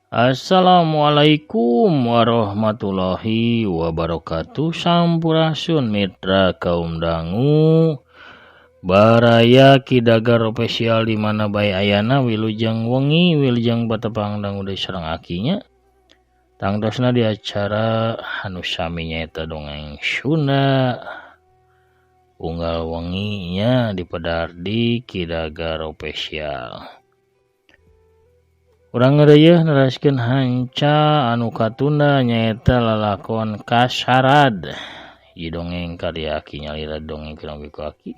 Assalamualaikum warahmatullahi wabarakatuh. Sampurasun mitra kaum dangu baraya Kidagar Official di mana bae ayana wilujeng wengi wilujeng patepang dangu deui sareng akinya. Tangtosna di acara anu sami nyaeta dongeng Sunda unggal wengi nya dipedar di Kidagar Official. Urang ngeureuyeun neraskeun hanca anu katunda nyaeta lalakon Kasarad. Ieu dongeng karya Aki nyalira dongeng ku Aki.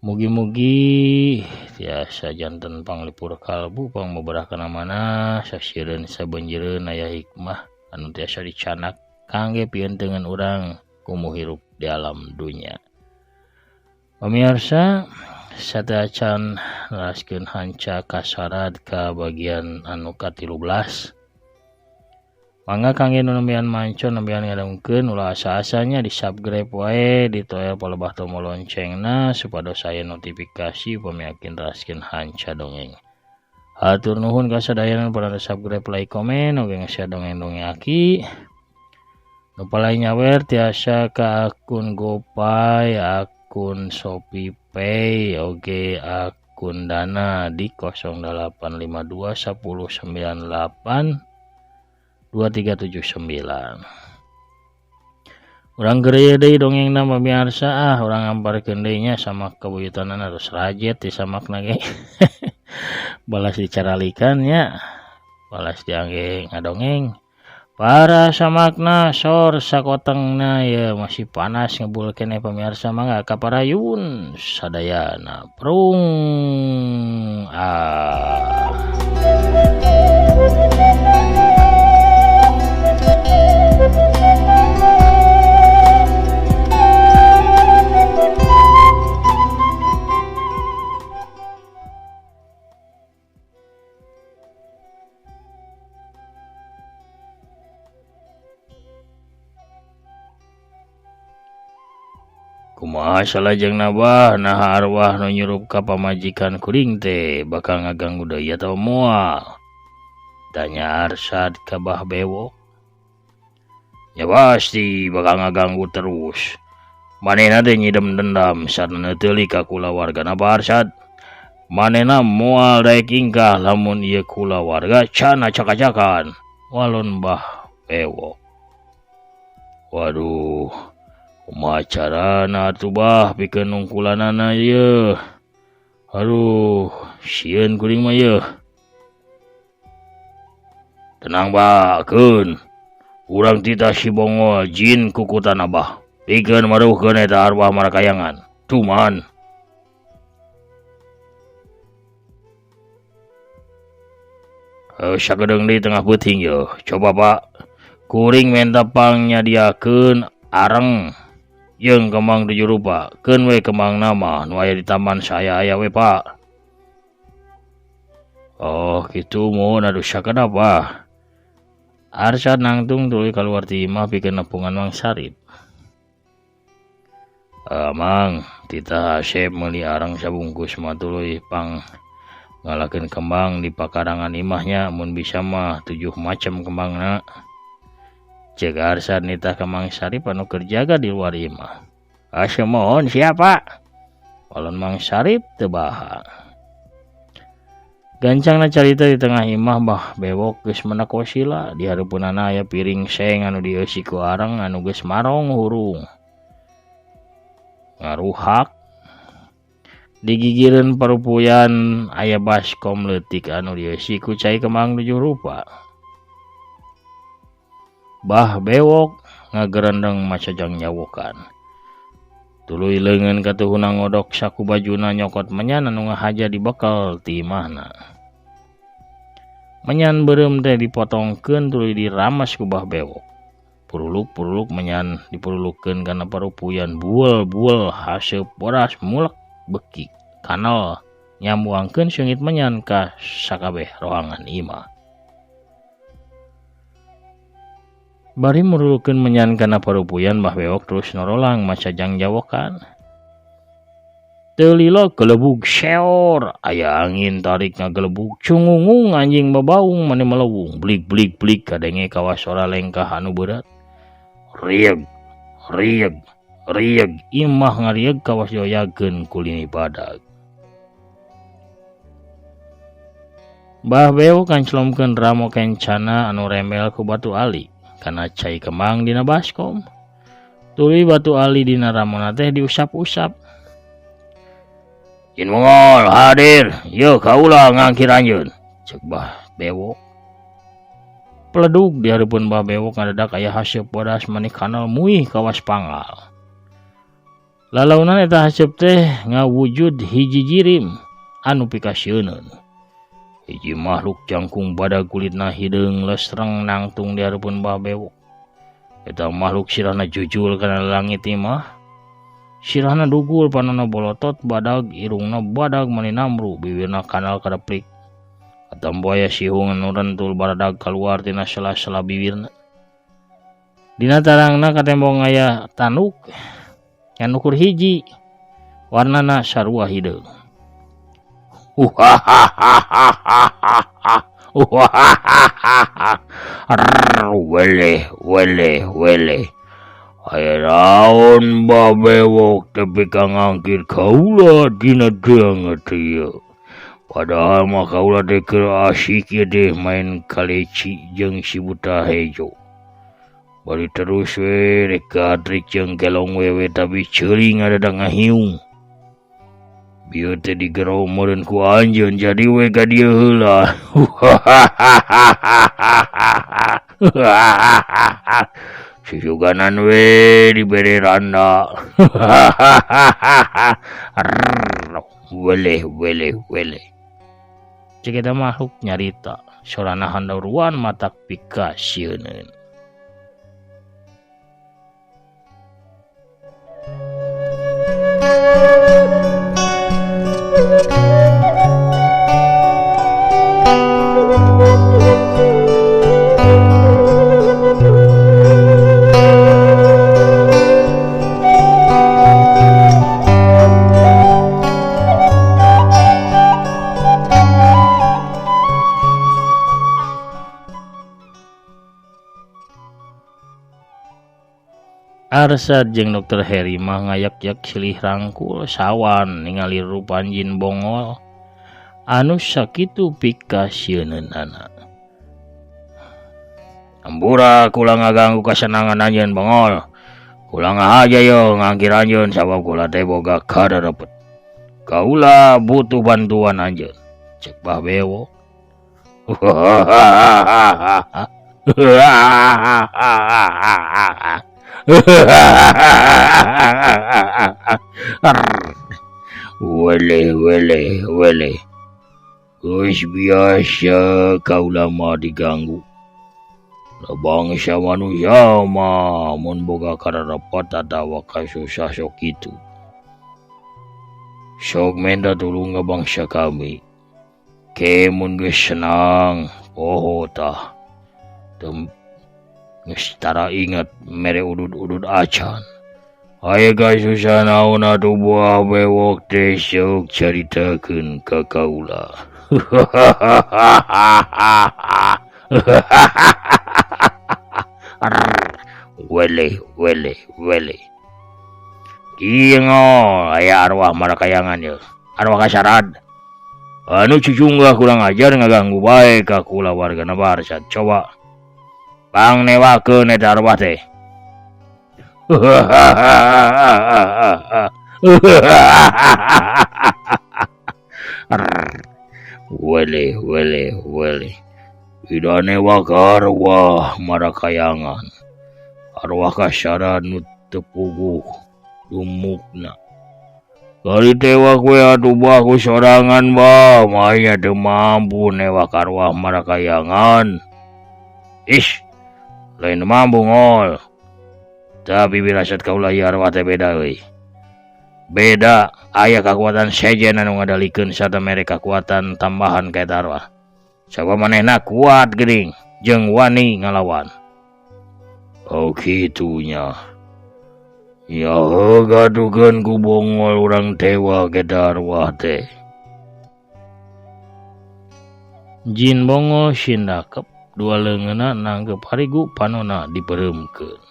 Mugi-mugi tiasa janten panglipur kalbu pangbeberah kana mana sasieureun sabenjeureun aya hikmah anu tiasa dicanak kangge pientengan urang kumuh hirup di alam dunya. Pemirsa, sateuacan neraskeun hanca Kasarad ka bagian anu ka-13. Mangga kangge nu nembean manco nembean ngadengkeun ulah asa-asanya di subscribe wae ditoel palebah tombol loncengna supados aya notifikasi upami yakin neraskeun hanca dongeng. Hatur nuhun ka sadayana pada subscribe, like, komen oge nge-share dongeng-dongeng Aki. Nu palai nyawer tiasa ka akun GoPay, akun Shopee Pay, oge akun Dana di 0852 1098 2379. Urang geureuy deui dongengna pamirsa, ah urang ngamparkeun deui nya samak kabuyutanana terus rajet di samakna ge. Balas dicaralikan nya, balas diangge ngadongeng. Para samakna sor sakotengna ya masih panas ngebul keneh pamirsa, mangga kaparayun sadayana prung ah. Kumaha salajengna bah, naha arwah nu nyurup ka pamajikan kuring teh bakal ngaganggu deui atawa moal? Tanya Arsad ka Bah Bewok. Ya pasti bakal ngaganggu terus. Manehna teh nyidem dendam sarana teulik ka kulawargana Bah Arsad. Manehna moal daek ingkah lamun ieu kulawarga can acak-acakan. Walon Bah Bewok. Waduh, kumaha carana atuh bah pikeun nungkulanana ieu. Aduh, sieun kuring mah ieu. Tenang bah, keun. Urang titah si bongol jin kukutan abah. Pikeun maruhkeun eta arwah marakayangan. Cuman sakedeung deui tengah peuting yeuh. Coba Pak, kuring menta pang nyadiakeun areng jeung kembang tujuh rupa. Keun we kembang nama nu aya di taman saya aya we Pak. Oh kitu mun aduh sakedap ah. Arsad nangtung tuluy kaluar ti imah pikeun nepungan Mang Sarip. Mang, titah Asep meuli areng sabungkus mah tuluy pang ngalakeun kembang di pakarangan imahnya mun bisa mah 7 macam kembangna. Cek Arsad nitah ka Mang Sarip anu keur jaga di luar imah. Asep mohon siapa? Walon Mang Sarip teu baha. Gancangna carita di tengah imah Bah Bewok geus menak wasila. Di hareupeunana aya piring seng anu dieusi ku areng anu geus marong hurung. Ngaruhak. Digigireun parupuyan aya baskom leutik anu dieusi ku cai kembang tujuh rupa. Bah Bewok ngagerendeng macajang nyawokan. Tuluy leungeun katuhuna ngodok saku bajuna nyokot menyan anu ngahaja dibekel ti imahna. Menyan beureum teh dipotongkeun tuluy diramas ku Bah Bewok. Puruluk-puruluk menyan dipurulukeun kana parupuyan buel-buel haseup boras mulek beki kanal nyamuangkeun seungit menyan ka sakabeh roangan imah. Bari murulukeun menyan kana parupuyan Bah Bewok terus norolang macajang jawokan. Teu lila gelebug seor aya angin tarik ngagelebug cungungung anjing babaung mani melewung blik blik blik kadenge kawas sora lengkah anu berat. Rieg rieg rieg imah ngarieg kawas yoyageun kulini badag. Bah Bewok kanclomkeun ramo kencana anu remel ku batu ali kana cai kembang dina baskom. Tuluy batu ali dina ramona teh diusap-usap. Jin Mongol hadir, yeuh kaula ngangkir anjeun, ceuk Bah Bewok. Peledug di hareupeun Bah Bewok ngadadak aya haseup bodas mani kanal muih kawas pangal. Lalaunan eta haseup teh ngawujud hiji jirim anu pikasieuneun. Hiji makhluk jangkung badag kulitna hideung lesreng nangtung di hareupeun Bah Bewok. Eta makhluk sirahna jujul kana langit imah. Sirahna dugul panona bolotot badag irungna badag mani namru bibirna kanal kadeplik. Katambo aya sihung anu rentul baradag kaluar tina sela-sela bibirna. Dina tarangna katembong aya tanuk anu ukur hiji warnana sarua hideung. Weleh weleh weleh. Aya naon Bah Bewok tepi ka ngangkir kaula dina danget ieu. Padahal mah kaula teh keur asik ieu teh main kaleci jeung si buta hejo. Bari terus we rek gadrik jeung gelong wewe tapi ceuring ngadadak ngahiung. Bieu teh digero meureun ku anjeun jadi we ka dieu heula. Susuganan we dibere randa. Weleh weleh weleh. Cek eta makhluk nyarita sorana handauruan matak pikasieuneun. Arsad jeung Dr. Heri mah ngayak-yak silih rangkul sawan ningali rupan jin bongol anu sakitu pikasieuneunana. Ambura kula ngaganggu kasenangan anjeun bongol. Kula ngahaja yo ngangkir anjeun sabab kula teh boga kadarepet. Kaula butuh bantuan anjeun, cek Bah Bewok. Weleh weleh weleh. Geus biasa kaula mah diganggu. Da bangsa manusia mah mun boga kararepot atawa kasusah sok kitu. Sok menta tulung ka bangsa kami. Ke mun geus senang poho tah. Geus tara inget mere udud-udud acan. Aya kasusah naon atuh Buah Bewok teh sok caritakeun ka kaula. Weleh weleh weleh. Kieu ngol aya arwah marakayangan yeuh. Arwah kasarad. Anu cucunggah kurang ajar ngaganggu bae ka kula wargana Barsad. Coba pang newakeun eta arwah teh. Weleh weleh weleh. Ida newak arwah marakayangan. Arwah kasarad nu teu puguh dumukna. Kali tewak we atuh bah ku sorangan bah, mah teu mampu newak arwah marakayangan. Ish, lain mampu ngol. Tapi birasat kaula ieu arwah teh beda euy. Beda aya kakuatan sejen anu ngadalikeun sarta mere kakuatan tambahan ka eta arwah. Sabab manehna kuat geuning jeung wani ngalawan. Oh kitunya. Ya gadukeun ku bongol urang tewa eta arwah teh. Jin bongol sindakep dua leungeunna nangkep harigu panona dipereumkeun.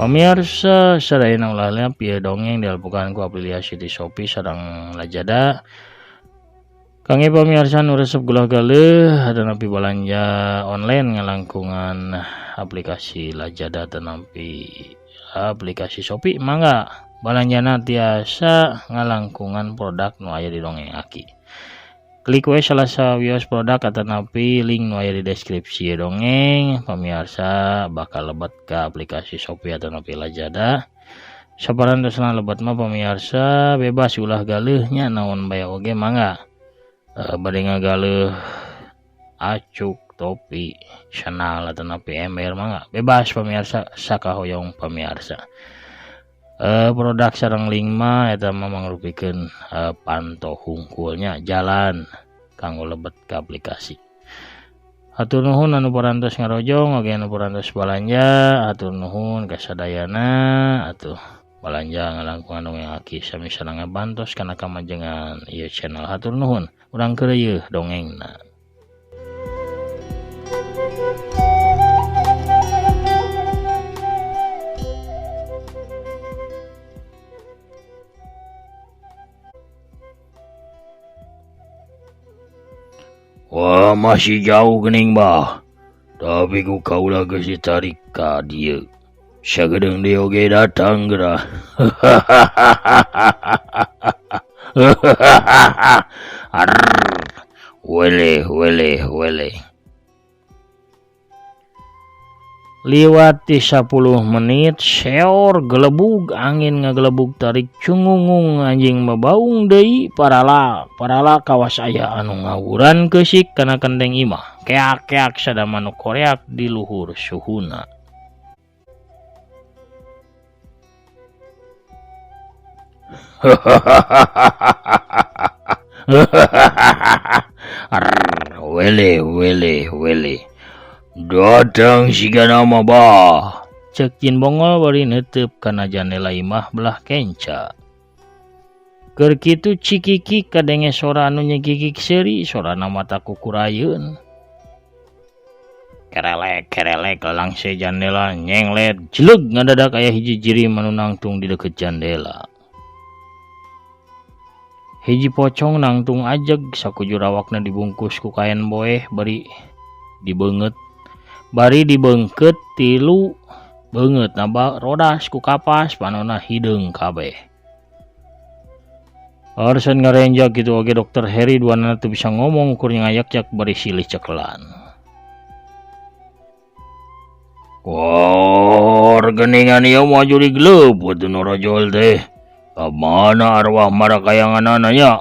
Pamirsa sadayana ulah leap ieu dongeng dialbukan ku afiliasi di Shopee sareng Lazada. Kangge pamirsa nu resep gulah galeuh atanapi balanja online ngalangkungan aplikasi Lazada atanapi aplikasi Shopee mangga balanjana tiasa ngalangkungan produk nu aya di dongeng Aki. Klik we salah sawios produk atanapi link nu aya di deskripsi dongeng, pamirsa bakal lebet ke aplikasi Shopee atanapi Lazada. Saparantosna lebet mah pamirsa bebas ulah galeuhnya naon bae oge mangga. Bade ngagaleuh acuk, topi, sandal atanapi ember mangga bebas pamirsa sakahoyong pamirsa. Produk sareng link mah eta mah mangrupikeun panto hungkulnya jalan kanggo lebet ka aplikasi. Hatur nuhun anu parantos ngarojong oge anu parantos balanja, hatur nuhun ka sadayana atuh balanja ngalangkungan dongeng Aki sami sareng ngabantos kana kamajengan ieu channel. Hatur nuhun urang keur ieu dongengna. Wah masih jauh gening bah. Tapi ku kaula geus ditarik ka dieu. Sagedeung deui oge datang geura. Wele wele wele. Liwat ti 10 menit seor gelebug angin ngagelebug tarik cungungung anjing babaung deui parala parala kawas aya anu ngawuran keusik kana kendeng imah keak-keak sada manuk koreak di luhur suhuna. Wele wele wele. Datang siga nama bah. Cek jin bongol bari neuteub kana jandela imah belah kenca. Keur kitu cikiki kadenge sora anu nyegigik seuri, sorana mata kukurayeun. Kerelek kerelek lalangse jandela nyenglet jleug ngadadak aya hiji jirim anu nangtung di deukeut jandela. Hiji pocong nangtung ajeg sakujur awakna dibungkus ku kaen boeh bari dibeungeut. Bari dibeungkeut tilu beungeut naba rodas ku kapas panona hideung kabeh. Arsen ngarenjak kitu oge Dokter Heri duanana teu bisa ngomong ukur ngayakyak bari silih cekelan. Wah, geningan ieu mah jurig leupeut nu rojol teh. Ka mana arwah marakayanganana nya?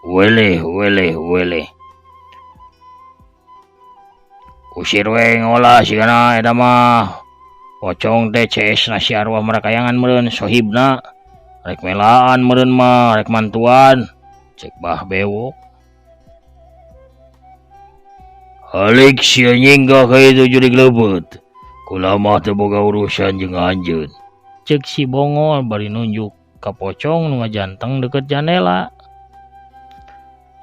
Wele wele wele. Usir we ngolah sigana eta mah. Pocong teh CS na si arwah marakayangan meureun sohibna. Rek melaan meureun mah, rek mantuan. Cek bah bewok. Halik sia nyinggah ka itu jurig leupeut. Kula mah teu boga urusan jeung anjeun. Cek si bongol bari nunjuk ka pocong nu ngajanteng deukeut jandela.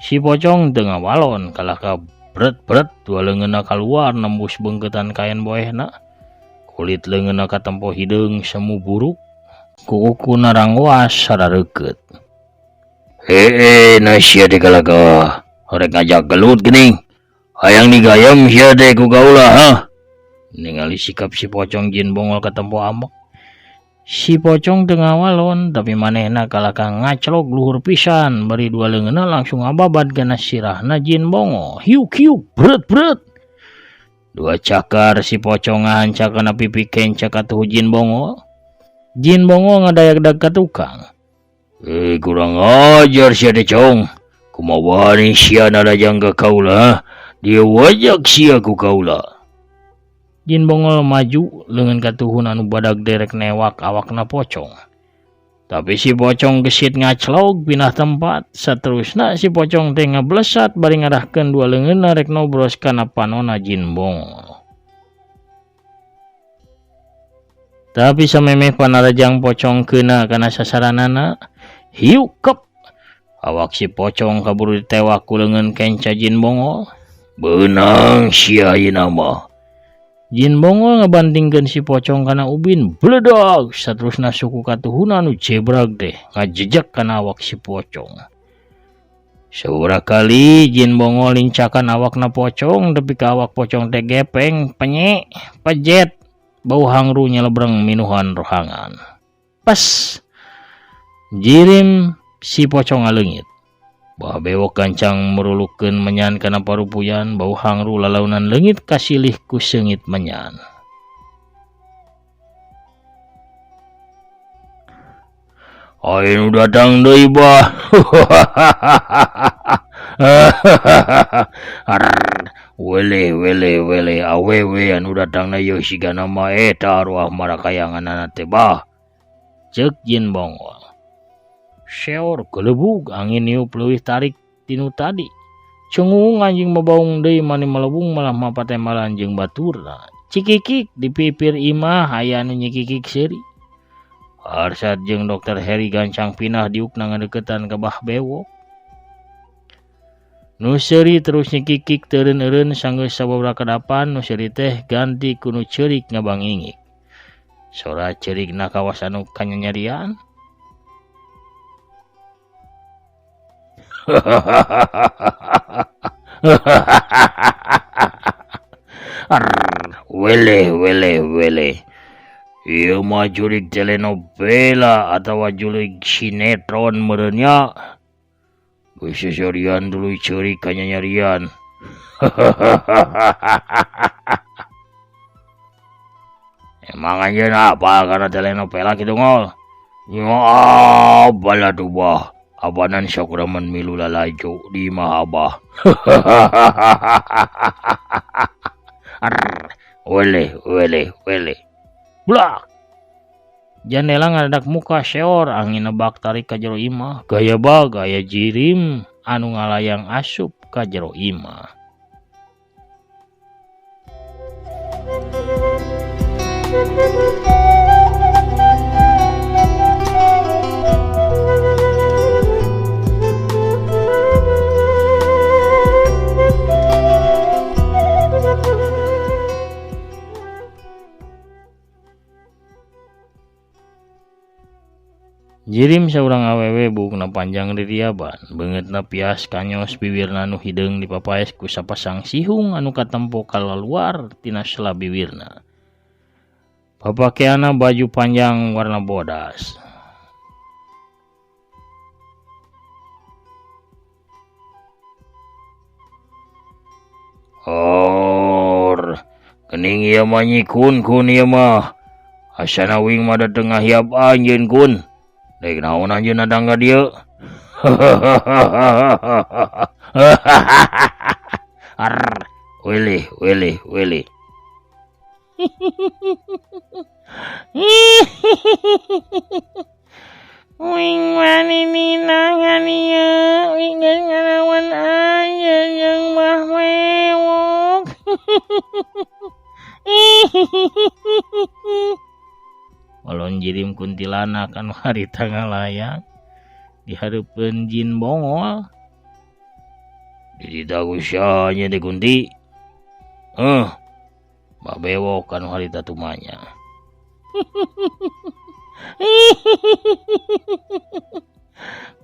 Si pocong teu ngawalon kalah ka bret-bret dua leungeunna kaluar nembus beungkeutan kaen boehna. Kulit leungeunna katempo hideung semu buruk, kukuna rangwas sarareukeut. Hee, na sia teh kalaka. Rek ngajak gelut geuning. Hayang digayem sia teh ku kaula ha. Ningali sikap si pocong jin bongol katempo ambek. Si pocong teu ngawalon tapi manehna kalaka ngaclog luhur pisan bari dua leungeunna langsung ngababad kana sirahna jin bongol. Hiuk hiuk bret bret. Dua cakar si pocong ngahancak kana pipi kenca katuhu jin bongol. Jin bongol ngadayak-dag ka tukang. Kurang ajar sia teh cong. Kumaha wani sia narajang ka kaula? Diwajak sia ku kaula. Jin Bongol maju leungeun katuhun anu badag derek newak awakna pocong. Tapi si pocong gesit ngaclog pindah tempat. Saterusna si pocong teh ngablesat bari ngarahkeun dua leungeunna rek nobros kana panona Jin Bongol. Tapi samemeh panarajang pocong keuna kana sasaranana, hiuk kep. Awak si pocong kaburu ditewak ku leungeun kenca Jin Bongol. Beunang sia ayeuna mah. Jin Bongol ngabantingkeun si pocong kana ubin, bledag saterusna suku katuhuna nu jebrag teh ngajejek kana awak si pocong. Sababaraha kali Jin Bongol lincakan awakna pocong tepi ka awak pocong teh gepeng, penye, pejet, bau hangru nyelebreng minuhan rohangan. Pas jirim si pocong ngaleungit. Bah bewok gancang merulukeun menyan kana parupuyan, bau hangru lalaunan leungit kasilih ku seungit menyan. Aya nu datang deui bah. Wele wele wele awewe anu datangna ieu sigana mah eta arwah marakayanganana teh bah. Ceuk Jin Bongol. Seor gelebug angin niup leuwih tarik tinu tadi. Cengung anjing mabaung deui mani malebung malah mapatemalan jeung baturna. Cikikik di pipir imah aya anu nyikikik seuri. Arsad jeung Dr. Harry gancang pindah diukna ngadeukeutan ka Bah Bewok. Nu seuri terus nyikikik teureun-eureun sanggeus sababaraha kadapan nu seuri teh ganti ku nu ceurik ngabangingik. Sora ceurikna kawas anu kanyanyarian. Wele wele wele. Ieu mah jurig telenovela atawa jurig sinetron meureun nya. Geus seserian tuluy ceurik kanyanyarian. Emang anjeun apal kana telenovela kitu ngol? Nya apal atuh bah. Abanan sakramen milu lalajo di imah abah. Wele wele wele. Blak. Jandela ngadadak muka seor angin nebak tarik ka jero imah. Gaya bag gaya jirim anu ngalayang asup ka jero imah. Jirim saurang awewe buukna panjang ririaban, beungeutna pias kanyos biwirna nu hideung dipapaes ku sapasang sihung anu katempo kalaluar tina sela biwirna. Papakeanna baju panjang warna bodas. Or, geuning ieu mah nyikun kun ieu mah. Asana wing mah dateng ngahiap anjeun kun. Dek naon anjeun datang ka dieu? Arr, wele wele wele. Wing wani nina ieu, wing geus ngalawan anjeun jeung Bah Bewok. Walon jirim kuntilanak anu harita ngalayang di hareupeun Jin Bongol. Dititah ku saha nya teh kunti? Bah Bewok anu harita tumanya.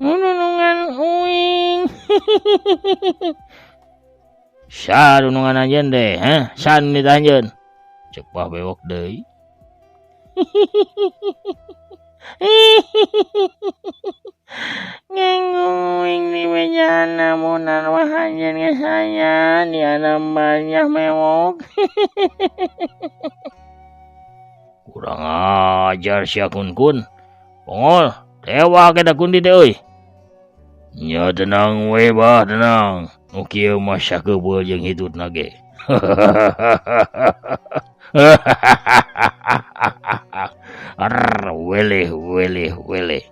Nunungan uing. Saha nunungan anjeun teh, heh? Saha nu nitah anjeun? Ceuk Bah Bewok deui. Ngenggung uing di bejana munar wah anjeun geus aya di anam banyak mewok. Kurang ajar sia kun-kun. Bongol, tewak eta kunti teh euy. Nya tenang we bah tenang. Nu kieu mah sakebeul jeung hitutna ge. Arr weleh weleh weleh.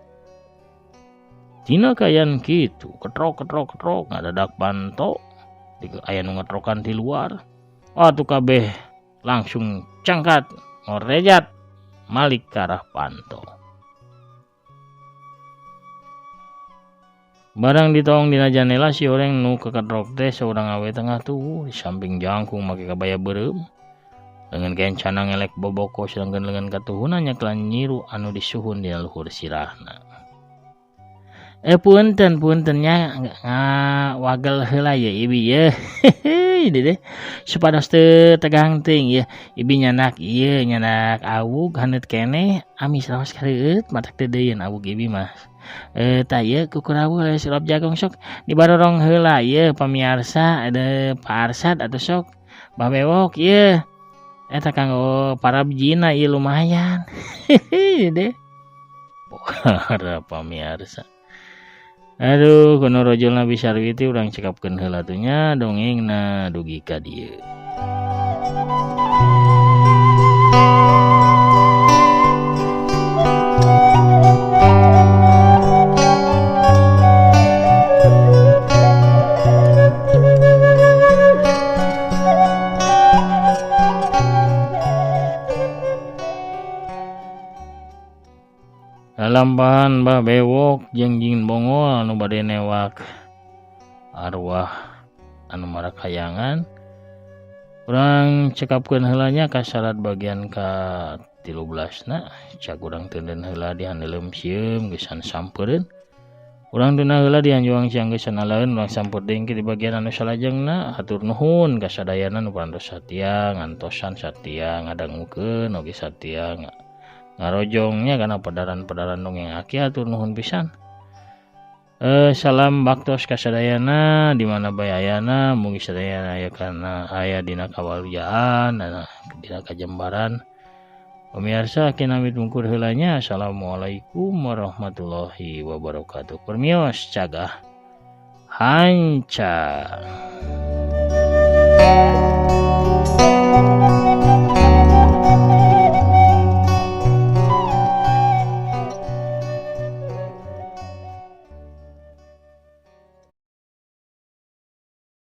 Tina kayan kitu ketrok ketrok ketrok ngadadak panto aya nu ngetrokan di luar. Atuh kabeh langsung cangkat ngorejat malik ka arah panto. Barang ditong dina janela si oreng nu keketrok teh saurang awe tengah tuh di samping jangkung make kabaya beureum. Lengan kencana ngelek boboko sedangkan lengan katuhuna nyeklan nyiru anu disuhun dina luhur sirahna. Punten puntennya wagel heula ye ibi ye. Ini deh supados teu tegang teuing ye ibi nyanak ieu nyanak awug haneut keneh amis raos kareueut matak teu deuyeun awug ibi mah. Tah ieu kukurawul sirup jagung sok dibarorong heula ieu pamiarsa ada Pak Arsad atau sok Bah Bewok ieu eta kanggo para bijina ieu lumayan. Hehehe deh. Para pamiarsa. Aduh, kono rojolna bisa rwiti urang cekapkeun heula tuh nya dongengna dugi ka dieu. Lampahan Bah Bewok jeung Jin Bongol anu bade newak arwah anu marakayangan. Urang cekapkeun heula nya ka syarat bagian ka 13 na cak urang teuneun heula di handeuleum sieum geusan sampeureun. Urang teu heula di hanjuang siang geusan alaeun urang sampeur deui di bagian anu salajengna. Hatur nuhun ka sadayana nu parantos satia ngantosan satia ngadangukeun oge satia ngarojongnya karena pedaran-pedaran dongeng aki hatur nuhun pisan. Salam baktos kasadayana di mana bae ayana mugi sadayana aya kana aya dina kawaluyaan dina kajembaran. Pemirsa kinamit mungkur heula nya. Assalamualaikum warahmatullahi wabarakatuh. Permios cagah hanca.